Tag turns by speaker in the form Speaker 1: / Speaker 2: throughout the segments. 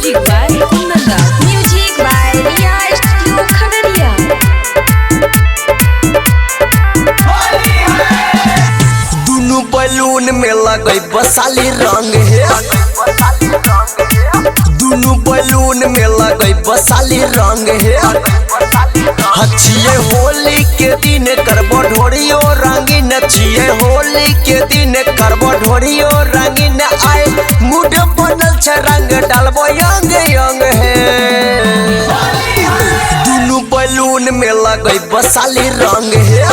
Speaker 1: Music by Kundan Raj.
Speaker 2: Music by Riya studio Khagaria.
Speaker 3: दुनू balloon में लगई बसाली रंग हे। दुनू बैलून में लगई बसाली रंग हे। हचिए होली के दिन करबो ढोरियो रंगीन। छिए होली के दिन करबो ढोरियो रंगीन। आए मूड बनल छ रंग डालबो यंग यंग हे। दुनू बैलून में लगई बसाली रंग हे।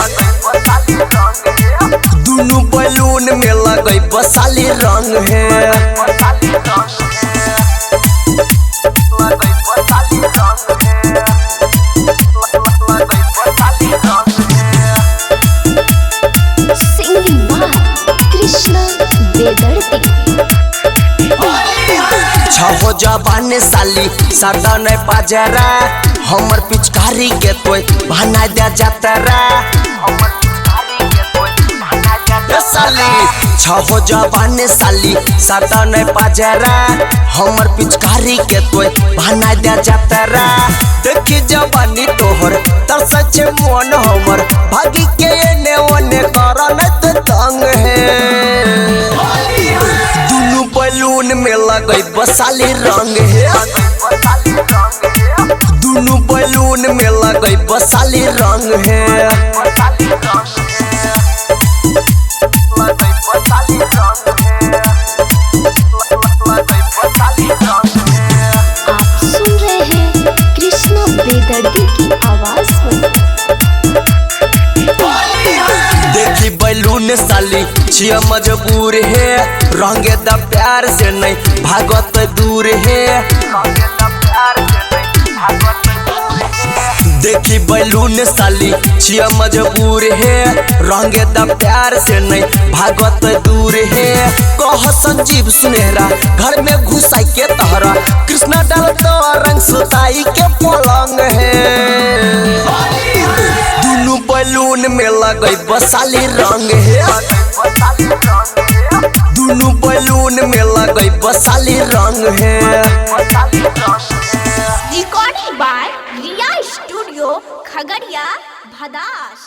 Speaker 3: दुनू बैलून में लगई बसाली रंग हे।
Speaker 2: सिंगिंग बाय कृष्णा बेदर्दी।
Speaker 3: छहो जवान साली सटन पजरा, हमर पिचकारी के तोय बना दे जतरा। साली छहो जवान साली सटन पजरा, हमर पिचकारी के तोय बना दे जतरा। देखी जवानी तोहर तरस छे मन हमर, भागी के एने ओने करन त तंग हे। दुनू बैलून में लगई बसाली रंग हे। दुनू बैलून में लगई बसाली रंग हे।
Speaker 2: आप सुन रहे हैं कृष्णा बेदर्दी की आवाज में।
Speaker 3: देखी बैलून साली छिया मजबूर है, रंगे द प्यार से नहीं भागत दूर है। देखी बैलून साली छिया मजबूर है, रंगे द प्यार से नहीं भागत दूर है। कह संजीव सुनहरा घर में घुसाई के तहरा, कृष्णा डाल तो रंग सुताई के पलंग है। दुनू बैलून में लगई बसाली रंग हे। दुनू बैलून में लगई बसाली रंग हे।
Speaker 2: Recording by Riya studio Khagaria Bhadas.